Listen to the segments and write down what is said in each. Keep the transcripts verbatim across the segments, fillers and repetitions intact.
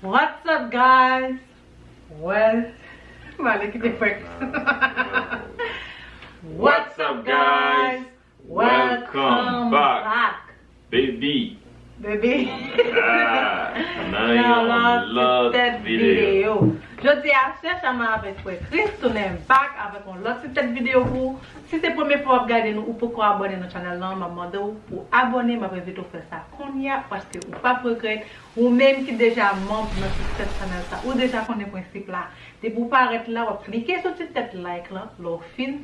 What's up, guys? Well, m ale kite fèk. What's up, guys? Welcome back, baby. Baby. Ah, nan yon lòt videyo. Jodi a, Chè Chama avèk Frè Chris tounen back avèk yon lòt ti tèt videyo pou ou. Si se premye fwa w ap gade nou, ou poko abòne nan chanèl lan, m ap mande w pou abòne, m ap envite w fè sa kounye a, paske ou p ap regrèt. Ou menm ki deja manm nan ti tèt chanèl sa, ou deja konnen prensip la. Depi w parèt la, w ap klike sou ti tèt like lan, lè w fin,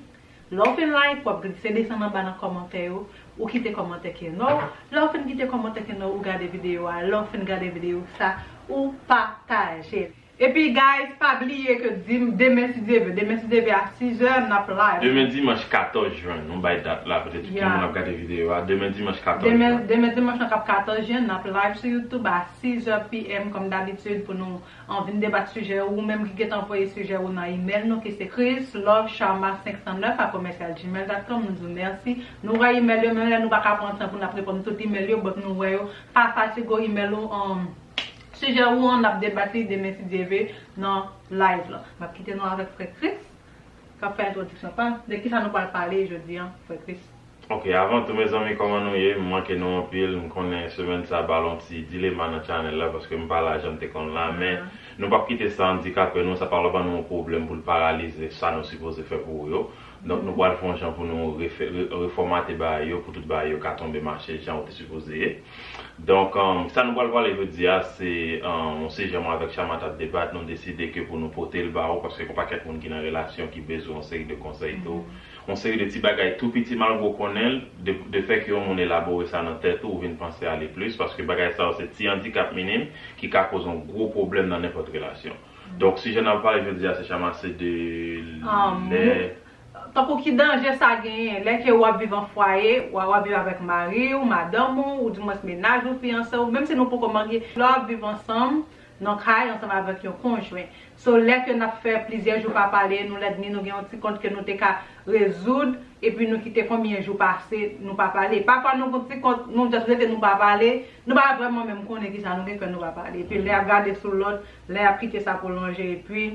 lè w fin like, w ap glise desann anba nan kòmantè yo, ou kite kòmantè ki enò w. Lè w fin kite kòmantè ki enò w, ou gade videyo a. Lè w fin gade videyo sa, ou pataje l. Epi, guys, pa bliye ke dim-, demen, si Dye vle, demen, si Dye vle, a sizè, n ap live. Demen dimanch katòz jen, nou bay dat la, petèt gen moun ap gade videyo a. Demen dimanch katòz jen. Demen, demen dimanch nan k ap katòz jen, n ap live sou YouTube a sizè p m, kòm dabitid, pou nou, an, vin debat sijè. Ou menm ki gentan voye sijè ou nan imèl nou, ki se Chris Love Sharma senk san nèf a commercial gmail dot com, nou di w mèsi. Nou wè imèl yo, menm lè nou pa ka pran tan pou n ap reponn tout imèl yo, but nou wè yo. Pa fatige w, imèl ou, um, sijè ou an, n ap debat li demen, si Dye vle, nan live lan. M ap kite nou avèk Frè Chris, k ap fè entwodiksyon pa l. De kisa nou pral pale jodi an, Frè Chris? Ok, avan tou, mezanmi, kòman nou ye? M manke nou anpil. M konnen semèn sa ba l yon ti dilema nan chanèl la, paske m pa la jan m te konn la, men nou p ap kite sa andikape nou, sa p ap ban nou yon pwoblèm pou l paralize sa nou sipoze fè pou ou yo. Donk, nou pral fè yon jan pou nou refè-, re-, refòmate bagay yo, pou tout bagay yo ka tonbe mache jan yo te sipoze ye. Donk, um, sa nou pral pale jodi a, se, um, yon sijè mwen avèk Chama t ap debat, nou deside ke pou nou pote l ba ou, paske gen yon pakèt moun ki nan relasyon ki bezwen yon seri de konsèy tou. Yon seri de ti bagay tou piti, malgre w konnen l, de, de fè ke yon moun elabore sa nan tèt ou, ou vin panse a li plis, paske bagay sa yo se ti andikap minim ki ka koze yon gwo pwoblèm nan nenpòt relasyon. Donk, sijè n ap pale jodi a, se Chama, se de lè tankou ki danje sa genyen, lè ke w ap viv an fwaye, w ap, w ap viv avèk mari w, madanm ou, ou dimwens mennaj ou, fiyanse w, menm si nou poko marye, lè w ap viv ansanm, nan kay, ansanm avèk yon konjwen. So, lè ke n ap fè plizyè jou pa pale, nou lèdmi, nou gen yon ti kont ke nou te ka rezoud, epi nou kite konbyen jou pase, nou pa pale. Pafwa nou gen ti kont, nou just rete, nou pa pale, nou pa vrèman menm konnen kisa nou gen kè nou pa pale. Epi lè y ap gade sou lòt, lè y ap kite sa pwolonje, epi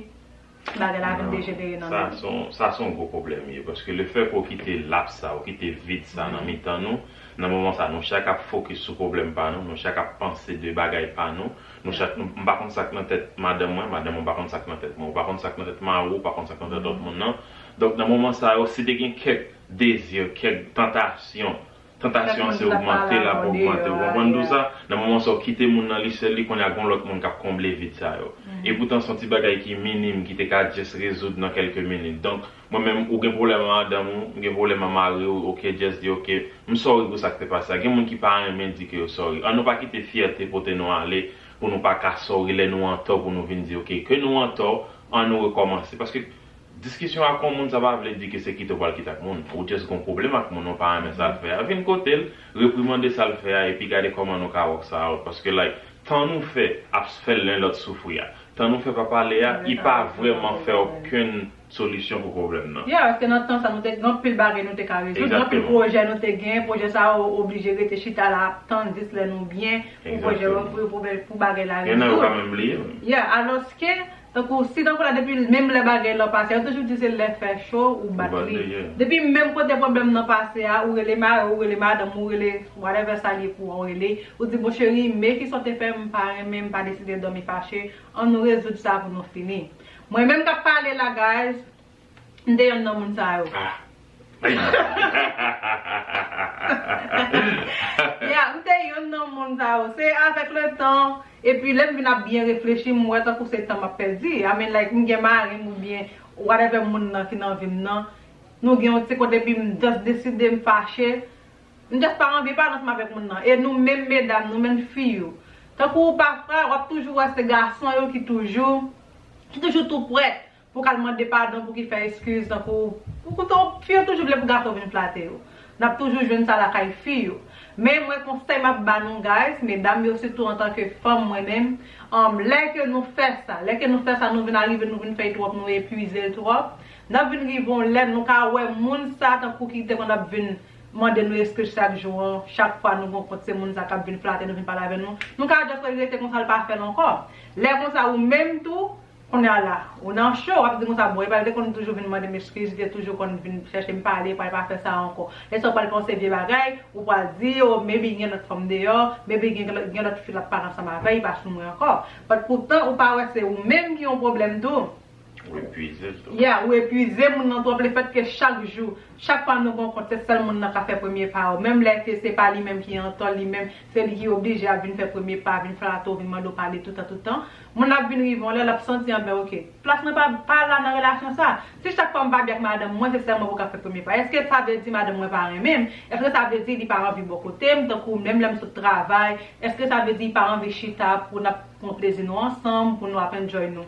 bagay la vin dejenere nan men nou. Sa se yon, sa se yon gwo pwoblèm ye, paske lefètke w kite laps sa, w kite vid sa nan mitan nou, nan moman sa, nou chak ap fokis sou pwoblèm pa nou, nou chak ap panse de bagay pa nou, nou chak, nou, m pa konn sa k nan tèt madanm mwen, madanm mwen pa konn sa k nan tèt mwen, ou pa konn sa k nan tèt mari w, ou pa konn sa k nan tèt lòt moun nan. Donk, nan moman sa yo, si te gen kèk dezi, kèk tantasyon, tantasyon an se ogmante l ap ogmante. Ou konprann tou sa? Nan moman sa w kite moun nan li sèl, li konnen gen yon lòt moun k ap konble vid sa yo. E poutan se yon ti bagay ki minim, ki te ka just rezoud nan kèlke minit. Donk, mwen menm, ou gen pwoblèm a madanm ou, m gen pwoblèm a mari w, ok, just di, ok, m sorry pou sa k te pase a. Gen moun ki pa renmen di ke yo sorry. Ann nou pa kite fyète pote nou ale pou nou pa ka sorry lè nou antò, pou nou vin di, ok, ke nou antò, ann nou rekòmanse. Paske diskisyon ak yon moun, sa pa vle di ke se kite w pral kite ak moun. Ou just gen yon pwoblèm ak moun, ou pa renmen sa l fè a. Vin kote l, reprimande sa l fè a, epi gade kòman nou ka work sa out. Paske, like, tan nou fè ap fè len lòt soufri a, tan nou fè pa pale a, li pa vrèman fè okenn solisyon pou pwoblèm nan. Yeah, paske nan tan sa, nou te gen anpil bagay nou te ka rezoud, gen anpil pwojè nou te gen, pwojè sa yo oblije rete chita la ap tann jis lè nou byen, pou pwojè yo, pou, pou, pou bagay la rezoud. Gen nan yo ka menm bliye menm. Yeah, alòske, tankou, si tankou la, depi menm lè bagay lan pase, yo toujou di se lè fè cho, ou bat li. Depi menm kote pwoblèm nan pase a, ou rele mari, ou rele madanm, ou rele whatever sa l ye pou ou rele, ou di, bon, cheri, men kisa w te fè, m pa renmen, m pa deside dòmi fache, ann nou rezoud sa pou nou fini. Mwen menm k ap pale la, guys, m te yonn nan moun sa yo. Ah. Ay. Yeah, m te yonn nan moun sa yo. Se avèk le tan, epi lè m vin ap byen reflechi, m wè tankou se tan m ap pèdi. I mean, like, m gen mari m oubyen whatever moun nan ki nan vi m nan. Nou gen yon ti kote, epi m just deside m fache. M just pa anvi pale ansanm avèk moun nan. E nou menm medam, nou menm fi yo. Tankou pafwa, w ap toujou wè se gason yo ki toujou, ki toujou tou prèt pou k al mande padon, pou ki fè eskiz, tankou, pou kote w, fi yo toujou vle pou gason vin flate yo. N ap toujou jwenn sa lakay fi yo. Men mwen, konsèy m ap ba nou, guys, medam yo, sitou antanke fanm, mwen menm, um, lè ke nou fè sa, lè ke nou fè sa, nou vin arive, nou vin fè l twòp, nou epuize l twòp, n ap vin rive yon lè, nou ka wè moun sa, tankou ki te konn ap vin mande nou eskiz chak jou an, chak fwa nou gen yon kont se moun sa k ap vin flate nou, vin pale avè nou. Nou ka just regrete konsa l pa fè l ankò. Lè konsa ou menm tou, kounye a la, ou nan cho, w ap di konsa, bon, e pa l te konn toujou vin mande m eskiz, li te toujou konn vin chèche m pale, pral pa fè sa ankò. Lè sa w pral panse vye bagay, ou pral di, oh, maybe gen lòt fanm deyò, maybe gen, gen lòt fi l ap pale ansanm avè, li pa sou mwen ankò. But poutan, ou pa wè se ou menm ki yon pwoblèm tou. Ou epuize l tou. Yeah, ou epuize moun nan twòp, lefètke chak jou, chak fwa nou gen yon kont, se sèl moun nan ka fè premye pa yo. Menm lè ke se pa li menm ki antò, li menm, se li ki oblije ap vin fè premye pa, vin flate w, vin mande w pale toutan, toutan. Moun nan ap vin rive yon lè, l ap santi anben, ok, plas mwen pa, pa la nan relasyon sa. Si chak fwa m pa byen ak madanm mwen, se sèl mwen pou ka fè premye pa. Èske sa vle di madanm mwen pa renmen m? Èske sa vle di li pa anvi bò kote m, tankou menm lè m sot travay? Èske sa vle di li pa anvi chita pou n ap pran plezi nou ansanm, pou nou ap enjoy nou?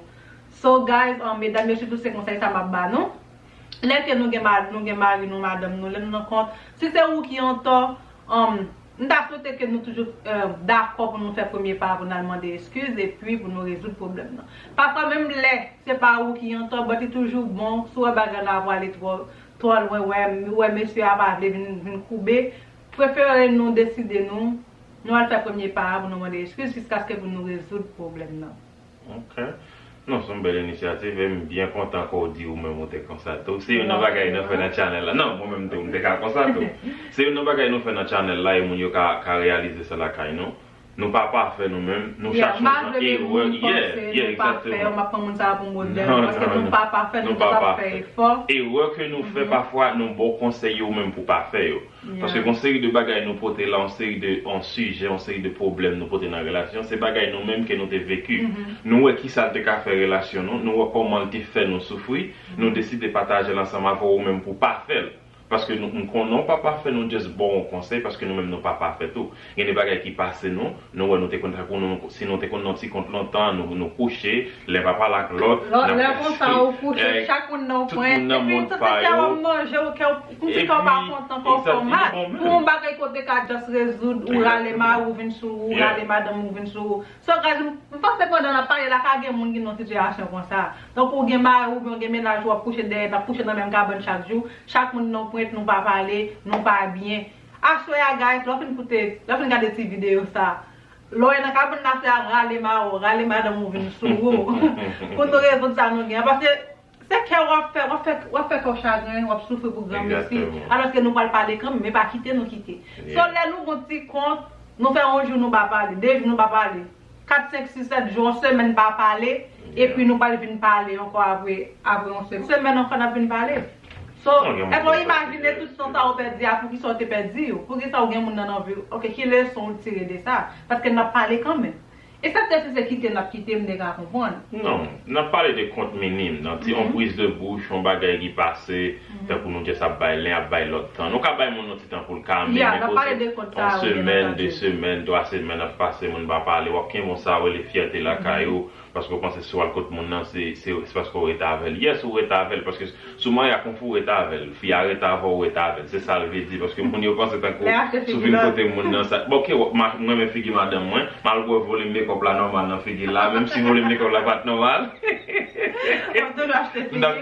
So guys, um, medam yo, sitou se konsèy sa m ap ba nou. Lè ke nou gen ma-, nou gen mari nou, madanm nou, lè nou nan kont, si se ou ki antò, um, m ta swete ke nou toujou, eh, dakò pou nou fè premye pa pou n al mande eskiz epi pou nou rezoud pwoblèm nan. Pafwa menm lè se pa ou ki antò, but li toujou bon, si w wè bagay la ap ale twò, twò lwen, wè, wè mesye a pa vle vin, vin koube, prefere nou deside nou, nou al fè premye pa a pou nou mande eskiz jiskaske pou nou rezoud pwoblèm nan. Ok. Non, se yon bèl inisyativ e m byen kontan ke w di ou menm ou te konsa tou. Se youn nan bagay nou fè nan channel la. Non, mwen menm tou, m te ka konsa tou. Se youn nan bagay nou fè nan channel la e moun yo ka, ka reyalize sa lakay nou. Nou pa pafè nou menm, nou chache yon jan erè, yeah, yeah, exactement. M ap pran moun sa a pou modèl, paske nou pa pafè, nou tout ap fè efò. Erè ke nou fè pafwa, nou ba w konsèy yo ou menm pou w pa fè yo. Paske gon seri de bagay nou pote la, yon seri de, yon sijè, yon seri de pwoblèm nou pote nan relasyon, se bagay nou menm ke nou te veki. Nou wè kisa l te ka fè relasyon nou, nou wè kòman l te fè nou soufri, nou deside pataje l ansanm avè w ou menm pou w pa fè l. Paske nou, m konnen w pa pafè, nou just ba w yon konsèy, paske nou menm nou pa pafè tou. Gen de bagay ki pase nou, nou wè nou te konn tankou nou, si nou te konn nan ti kont lontan, nou, nou kouche, lè pa pale ak lòt, n ap... Lè konsa ou kouche, chak moun nan w pran, epi tout se kè w ap manje, ou kè w, kòmsi kè w pa kontan, kè w fè w mal. Pou yon bagay ke w te ka just rezoud, ou rale mari w vin sou ou, ou rale madanm ou vin sou ou. So guys, m, m panse pandan n ap pale la, ka gen moun ki nan sitiyasyon konsa. Tankou w gen mari w oubyen w gen mennaj ou w ap kouche dèyè, n ap kouche nan menm kabann chak jou, chak moun nan w pran, nou pa pale, nou pa byen. Aswè a guys, lè w fin koute, lè w fin gade ti videyo sa, lè w nan kabann nan aswè a, rale mari w, rale madanm ou vin sou ou. Pou nou rezoud sa nou gen an. Paske se kè w ap fè, w ap fè, w ap fè kè w chagren, w ap soufri pou granmesi. Alòske nou pral pale kanmenm, men pa kite nou kite. So lè nou gon ti kont, nou fè yon jou nou pa pale, de jou nou pa pale, kat, senk, sis, sèt jou, yon semèn pa pale, epi nou pral vin pale ankò apre, apre yon semèn. Semèn ankò n ap vin pale. So, èske w imajine tout tan sa ou pèdi a, poukisa w te pèdi yo? Poukisa w gen moun nan nan vi w? Ok, ki leson ou tire de sa? Paske n ap pale kanmenm. Eksepte si se kite n ap kite, m te ka konprann. Non, n ap pale de kont minim, nan ti, yon priz de bouch, yon bagay ki pase, tankou nou just ap bay len, ap bay lòt tan. Nou ka bay moun yon ti tan pou l kalme, men kote yon semèn, de semèn, twa semèn ap pase, moun pa pale, w ap kenbe yon sa w rele fyète lakay ou, paske w panse si w al kot moun nan, se, se, se paske w rete avè l. Yes, ou rete avè l, paske si w marye ak yon fi, ou rete avè l. Fi a rete avè w, ou rete avè l. Se sa l vle di, paske moun yo panse tankou si w vin kote moun nan, sa, bon, ok, w ap ma-, m renmen figi madanm mwen, m al wè volim mekòp la nòmal nan figi l la, menm si volim mekòp la pa t nòmal. M t ap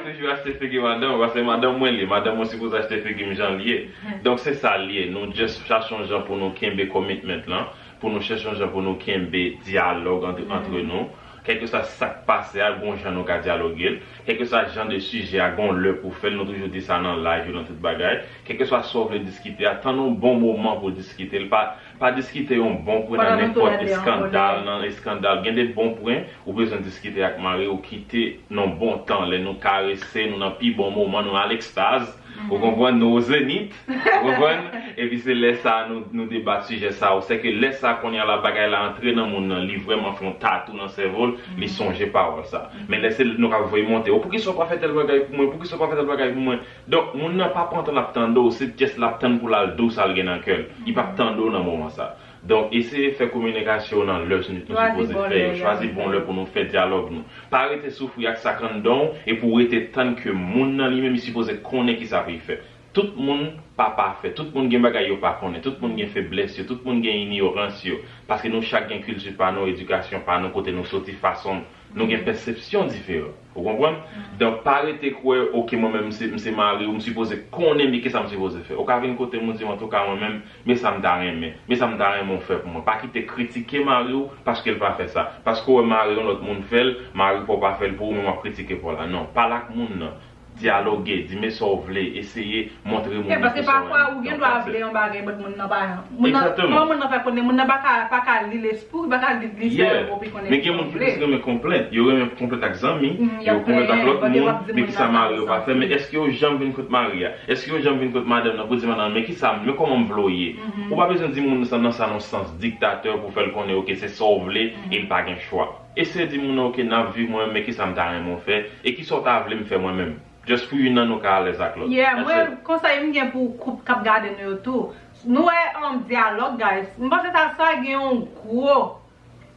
toujou achte figi madanm, paske madanm mwen li ye, madanm mwen sipoze achte figi m jan l ye. Donk se sa l ye, nou just chache yon jan pou nou kenbe commitment lan, pou nou chèche yon jan pou nou kenbe dyalòg ant, antre nou. Kèlkeswa sa k pase a, gon jan nou ka dyaloge l. Kèlkeswa jan de sijè a, gon lè pou fè l, nou toujou di sa nan live yo, nan tout bagay. Kèlkeswa sa w vle diskite a, tann yon bon moman pou w diskite l. Pa, pa diskite yon bon pwen nan nenpòt eskandal, nan eskandal. Gen de bon pwen, ou bezwen diskite ak mari w, kite nan bon tan, lè nou karese, nou nan pi bon moman, nou nan lekstaz. Ou konprann? Nou o zenit. Ou konprann? Epi se lè sa a nou, nou debat sijè sa a. Ou sè ke lè sa a kounye a la bagay la antre nan moun nan, li vrèman fè yon tatou nan sèvo l, li sonje pawòl sa a. Men lè se nou k ap voye monte, o poukisa w pa fè tèl bagay pou mwen? Poukisa w pa fè tèl bagay pou mwen? Donk, moun nan pa pran tan l ap tande w, se just l ap tann pou l al di w sa l gen nan kè l. Li p ap tande w nan moman sa a. Donk, eseye fè kominikasyon w nan lè nou sipoze fè yo. Chwazi bon lè pou nou fè dyalòg nou. Pa rete soufri ak sa k anndan w, epi w rete tann ke moun nan li menm, li sipoze konnen kisa pou l fè. Tout moun pa pafè, tout moun gen bagay yo pa konnen, tout moun gen feblès yo, tout moun gen inyorans yo, paske nou chak gen kilti pa nou, edikasyon pa nou, kote nou soti, fason nou gen pèsepsyon diferan. Ou konprann? Donk, pa rete kwè, oke, mwen menm, m se, m se mari w, m sipoze konnen, men kisa m sipoze fè. Ou ka vin kote m, ou di m, antouka, mwen menm, men sa m ta renmen, men sa m ta renmen w fè pou mwen. Pa kite kritike mari w, paske l pa fè sa. Paske w wè mari yon lòt moun fè l, mari pa w pa fè l pou ou, men w ap kritike pa w la. Non, pale ak moun nan. Dyaloge, di men sa w vle, eseye montre moun nan kisa w renmen. Paske pafwa ou gen dwa vle yon bagay, but moun nan pa, moun nan, kòman moun nan fè konnen, moun nan pa ka, pa ka li lespri w, pa ka li, li sèvo pou konnen kisa w vle. Men gen moun ki plis renmen konplent, yo renmen konplent ak zanmi, yo konplent ak lòt moun, men kisa mari yo pa fè, men èske yo janm vin kot mari a? Èske yo janm vin kot madanm nan pou di madanm, men kisa, men kòman m vle w ye? Ou pa bezwen di moun nan sa nan yon sans diktatè pou fè l konnen, oke, se sa w vle, e l pa gen chwa. Eseye di moun nan, oke, n ap viv, mwen menm, men kisa m ta renmen w fè, e kisa w ta vle m fè mwen menm. Just pou youn nan nou ka alèz ak lòt. Yeah, mwen, konsèy m gen pou koup k ap gade nou yo tou. Nou wè, um, dyalòg, guys. M panse sa, sa gen yon gwo,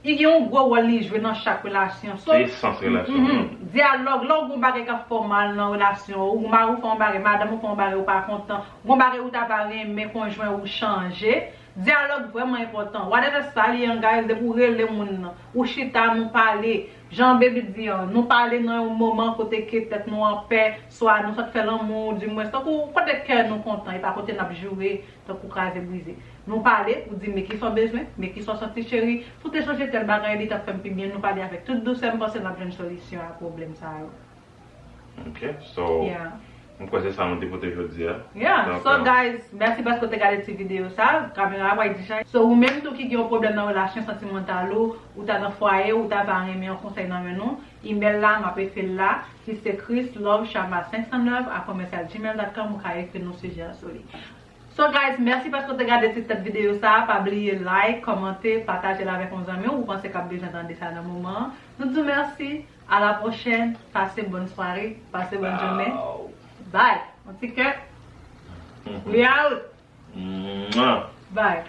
li gen yon gwo wòl li jwe nan chak relasyon. So, se esans relasyon an. Dyalòg, lè w gen yon bagay k ap fè w mal nan relasyon, ou mari w fè yon bagay, madanm ou fè yon bagay, ou pa kontan, yon bagay ou ta va renmen konjwen ou chanje, dyalòg vrèman enpòtan. Whatever sa li ye, guys, depi w rele moun nan, ou chita, nou pale. Jan Baby di an, nou pale nan yon moman kote ke tèt nou anpè, swa nou sot fè lanmou, dimwens, tankou kote kè nou kontan, e pa kote n ap joure, tankou kraze brize. Nou pale, ou di, men kisa w bezwen, men kisa w santi, cheri, si w te chanje tèl bagay, li t ap fè m pi byen, nou pale avèk tout dousè, m panse n ap jwenn solisyon a pwoblèm sa yo. Ok, so, m kwè se sa nou te pote jodi a. Yeah, so, guys, mèsi paske w te gade ti videyo sa. Kamera a pral di chay. So, ou menm tou ki gen yon pwoblèm nan relasyon santimantal ou, ou ta nan fwaye, ou ta va renmen yon konsèy nan men nou, email la, m ap ekri l la, ki se Chris Love Chama senk san nèf a commercial gmail dot com, ou ka ekri nou sijè a sou li. So, guys, mèsi paske w te gade ti tèt videyo sa. Pa bliye like, kòmante, pataje l avèk yon zanmi w ou panse k ap bezwen tande sa nan moman an. Nou di w mèsi. À la prochaine. Pase bòn sware. Pase bòn jounen. Bye. Yon ti kè. We out. Bye.